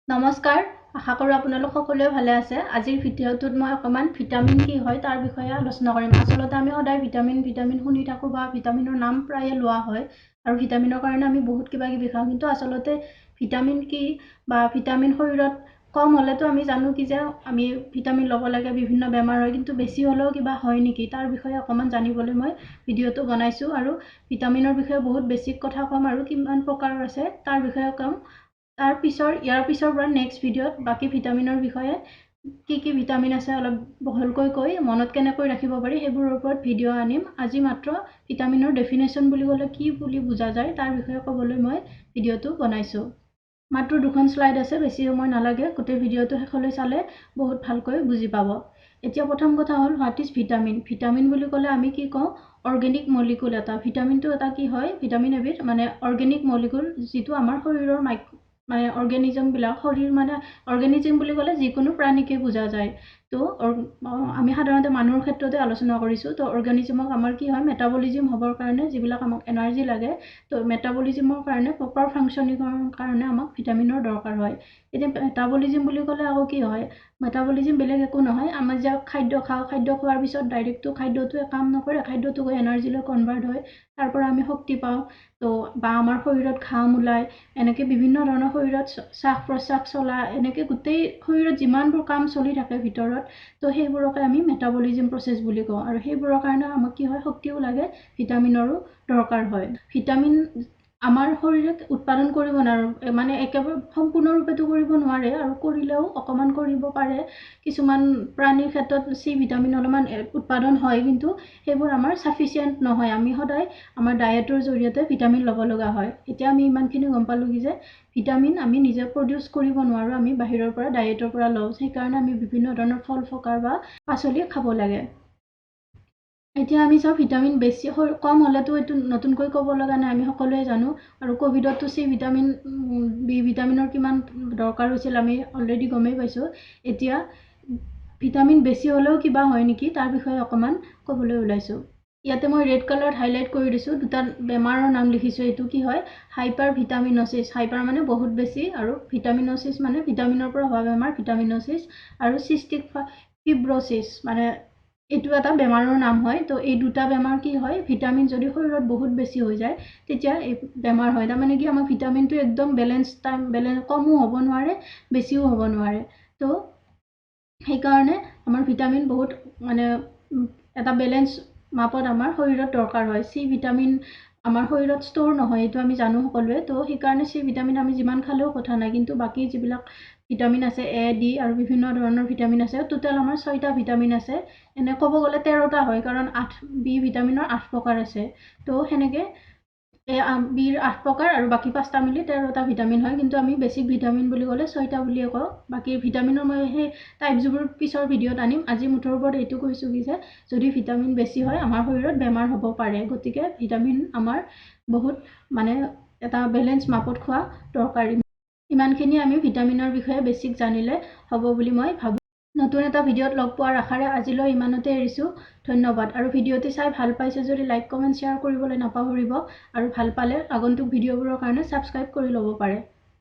নমস্কাৰ, আশা কৰোঁ আপোনালোক সকলোৱে ভালে আছে। আজিৰ ভিডিঅ'টোত মই অকণমান ভিটামিন কি হয় তাৰ বিষয়ে আলোচনা কৰিম। আচলতে আমি সদায় ভিটামিন ভিটামিন শুনি থাকোঁ বা ভিটামিনৰ নাম প্ৰায়ে লোৱা হয় আৰু ভিটামিনৰ কাৰণে আমি বহুত কিবা কিবি খাওঁ। কিন্তু আচলতে ভিটামিন কি বা ভিটামিন শৰীৰত কম হ'লেতো আমি জানো কি যে আমি ভিটামিন ল'ব লাগে, বিভিন্ন বেমাৰ হয়। কিন্তু বেছি হ'লেও কিবা হয় নেকি, তাৰ বিষয়ে অকণমান জানিবলৈ মই ভিডিঅ'টো বনাইছোঁ। আৰু ভিটামিনৰ বিষয়ে বহুত বেছিক কথা ক'ম আৰু কিমান প্ৰকাৰৰ আছে তাৰ বিষয়ে ক'ম। তাৰ পিছৰ ইয়াৰ পিছৰ পৰা নেক্সট ভিডিঅ'ত বাকী ভিটামিনৰ বিষয়ে, কি কি ভিটামিন আছে অলপ বহলকৈ কৈ মনত কেনেকৈ ৰাখিব পাৰি, সেইবোৰৰ ওপৰত ভিডিঅ' আনিম। আজি মাত্ৰ ভিটামিনৰ ডেফিনেশ্যন বুলি ক'লে কি বুলি বুজা যায়, তাৰ বিষয়ে ক'বলৈ মই ভিডিঅ'টো বনাইছোঁ। মাত্ৰ দুখন শ্লাইড আছে, বেছি সময় নালাগে। গোটেই ভিডিঅ'টো শেষলৈ চালে বহুত ভালকৈ বুজি পাব। এতিয়া প্ৰথম কথা হ'ল, what is vitamin? Vitamin বুলি ক'লে আমি কি কওঁ? অৰ্গেনিক মলিকুল এটা। ভিটামিনটো এটা কি হয়? ভিটামিন এবিধ মানে অৰ্গেনিক মলিকুল, যিটো আমাৰ শৰীৰৰ মানে অৰ্গেনিজমবিলাক, শৰীৰ মানে অৰ্গেনিজিম বুলি ক'লে যিকোনো প্ৰাণীকে বুজা যায়। তো আমি সাধাৰণতে মানুহৰ ক্ষেত্ৰতে আলোচনা কৰিছোঁ। তো অৰ্গেনিজিমক আমাৰ কি হয়, মেটাবলিজিম হ'বৰ কাৰণে যিবিলাক আমাক এনাৰ্জি লাগে, তো মেটাবলিজিমৰ কাৰণে, প্ৰপাৰ ফাংচনিঙৰ কাৰণে আমাক ভিটামিনৰ দৰকাৰ হয়। এতিয়া মেটাবলিজিম বুলি ক'লে আকৌ কি হয়? মেটাবলিজিম বেলেগ একো নহয়, আমাৰ যে খাদ্য খাওঁ, খাদ্য খোৱাৰ পিছত ডাইৰেক্টটো খাদ্যটোৱে কাম নকৰে। খাদ্যটো গৈ এনাৰ্জিলৈ কনভাৰ্ট হয়, তাৰ পৰা আমি শক্তি পাওঁ। তো বা আমাৰ শৰীৰত ঘাম ওলায়, এনেকৈ বিভিন্ন ধৰণৰ শৰীৰত শ্বাস প্ৰশ্বাস চলা, এনেকৈ গোটেই শৰীৰত যিমানবোৰ কাম চলি থাকে ভিতৰত, তো সেইবোৰকে আমি মেটাবলিজিম প্ৰচেছ বুলি কওঁ। আৰু সেইবোৰৰ কাৰণে আমাক কি হয়, শক্তিও লাগে, ভিটামিনৰো দৰকাৰ হয়। ভিটামিন আমাৰ শৰীৰে উৎপাদন কৰিব নোৱাৰোঁ, মানে একেবাৰে সম্পূৰ্ণৰূপেতো কৰিব নোৱাৰে আৰু কৰিলেও অকণমান কৰিব পাৰে। কিছুমান প্ৰাণীৰ ক্ষেত্ৰত চি ভিটামিন অলপমান উৎপাদন হয়, কিন্তু সেইবোৰ আমাৰ চাফিচিয়েণ্ট নহয়। আমি সদায় আমাৰ ডায়েটৰ জৰিয়তে ভিটামিন ল'ব লগা হয়। এতিয়া আমি ইমানখিনি গম পালোঁ কি যে ভিটামিন আমি নিজে প্ৰডিউচ কৰিব নোৱাৰোঁ, আমি বাহিৰৰ পৰা ডায়েটৰ পৰা লওঁ। সেইকাৰণে আমি বিভিন্ন ধৰণৰ ফল ফকাৰ বা পাচলি খাব লাগে। এতিয়া আমি চাওঁ, ভিটামিন বেছি কম হ'লেতো এইটো নতুনকৈ ক'ব লগা নাই, আমি সকলোৱে জানো। আৰু ক'ভিডততো চি ভিটামিন, বি ভিটামিনৰ কিমান দৰকাৰ হৈছিল, আমি অলৰেডি গমেই পাইছোঁ। এতিয়া ভিটামিন বেছি হ'লেও কিবা হয় নেকি, তাৰ বিষয়ে অকণমান ক'বলৈ ওলাইছোঁ। ইয়াতে মই ৰেড কালাৰত হাইলাইট কৰি দিছোঁ, দুটা বেমাৰৰ নাম লিখিছোঁ। এইটো কি হয়? হাইপাৰ ভিটামিনচিছ। হাইপাৰ মানে বহুত বেছি আৰু ভিটামিনচিছ মানে ভিটামিনৰ পৰা হোৱা বেমাৰ ভিটামিনচিছ। আৰু চিষ্টিক ফিব্ৰচিছ মানে এইটো এটা বেমাৰৰ নাম হয়। তো এই দুটা বেমাৰ কি হয়? ভিটামিন যদি শৰীৰত বহুত বেছি হৈ যায়, তেতিয়া এই বেমাৰ হয়। তাৰমানে কি, আমাৰ ভিটামিনটো একদম বেলেঞ্চ টাইম বেলেঞ্চ, কমো হ'ব নোৱাৰে, বেছিও হ'ব নোৱাৰে। তো সেইকাৰণে আমাৰ ভিটামিন বহুত মানে এটা বেলেঞ্চ মাপত আমাৰ শৰীৰত দৰকাৰ হয়। চি ভিটামিন আমাৰ শৰীৰত ষ্ট'ৰ নহয়, এইটো আমি জানো সকলোৱে। তো সেইকাৰণে চি ভিটামিন আমি যিমান খালেও কথা নাই। কিন্তু বাকী যিবিলাক ভিটামিন আছে, এ, ডি আৰু বিভিন্ন ধৰণৰ ভিটামিন আছে, টোটেল আমাৰ ছয়টা ভিটামিন আছে। এনে ক'ব গ'লে 13টা হয়, কাৰণ আঠ বি ভিটামিনৰ আঠ প্ৰকাৰ আছে। তো সেনেকৈ এ, বিৰ আঠ প্ৰকাৰ আৰু বাকী পাঁচটা মিলি 13টা ভিটামিন হয়। কিন্তু আমি বেছিক ভিটামিন বুলি ক'লে ছয়টা বুলিয়ে কওঁ। বাকী ভিটামিনৰ মই সেই টাইপছবোৰ পিছৰ ভিডিঅ'ত আনিম। আজি মুঠৰ ওপৰত এইটো কৈছোঁ কি যে যদি ভিটামিন বেছি হয়, আমাৰ শৰীৰত বেমাৰ হ'ব পাৰে। গতিকে ভিটামিন আমাৰ বহুত মানে এটা বেলেঞ্চ মাপত খোৱা দৰকাৰী। ইমানখিনি আমি ভিটামিনৰ বিষয়ে বেছিক জানিলে হ'ব বুলি মই ভাবোঁ। নতুন এটা ভিডিঅ'ত লগ পোৱাৰ আশাৰে আজিলৈ ইমানতে এৰিছোঁ। ধন্যবাদ। আৰু ভিডিঅ'টি চাই ভাল পাইছে যদি লাইক, কমেণ্ট, শ্বেয়াৰ কৰিবলৈ নাপাহৰিব আৰু ভাল পালে আগন্তুক ভিডিঅ'বোৰৰ কাৰণে ছাবস্ক্ৰাইব কৰি ল'ব পাৰে।